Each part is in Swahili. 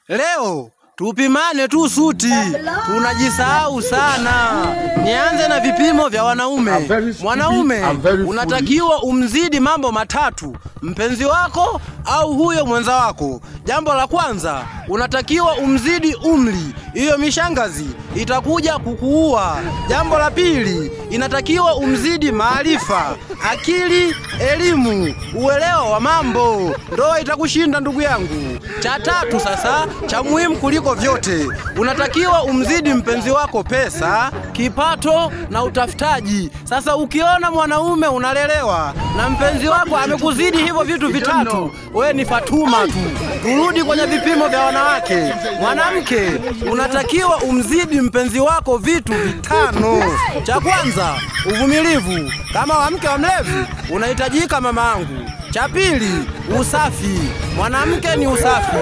Leo tupimane tu suti, tunajisahau sana. Nianze na vipimo vya wanaume. Mwanaume unatakiwa umzidi mambo matatu, mpenzi wako au huyo mwenza wako. Jambo la kwanza, unatakiwa umzidi umri, hiyo mishangazi itakuja kukuua. Jambo la pili, inatakiwa umzidi maarifa, akili, elimu, uelewa wa mambo, ndoa itakushinda ndugu yangu. Cha tatu sasa, cha muhimu kuliko vyote, unatakiwa umzidi mpenzi wako pesa, kipato na utafutaji. Sasa ukiona mwanaume unalelewa na mpenzi wako amekuzidi hivyo vitu vitatu, we ni Fatuma tu. Turudi kwenye vipimo vya wanawake. Mwanamke unatakiwa umzidi mpenzi wako vitu vitano. Cha kwanza, uvumilivu. Kama wa mke wa mlevi unahitajika mama angu. Cha pili, usafi. Mwanamke ni usafi,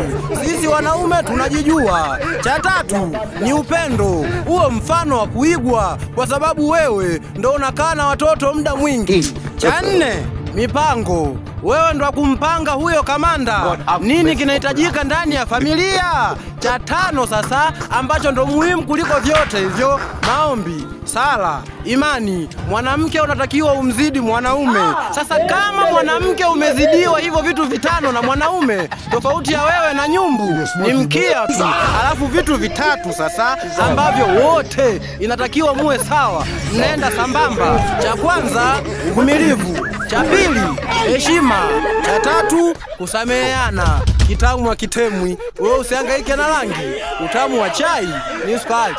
sisi wanaume tunajijua. Cha tatu ni upendo, huo mfano wa kuigwa, kwa sababu wewe ndo unakaa na watoto muda mwingi. Cha nne, mipango. Wewe ndo kumpanga huyo kamanda, nini kinahitajika ndani ya familia. Cha tano sasa, ambacho ndo muhimu kuliko vyote hivyo, maombi, sala, imani. Mwanamke unatakiwa umzidi mwanaume. Sasa kama mwanamke umezidiwa hivyo vitu vitano na mwanaume, tofauti ya wewe na nyumbu ni mkia tu. Alafu vitu vitatu sasa ambavyo wote inatakiwa muwe sawa, mnaenda sambamba. Cha kwanza, uvumilivu. Cha pili, heshima. Cha tatu, kusameheana. Kitamu wa kitemwi, wewe usihangaike na rangi. Utamu wa chai ni sukari.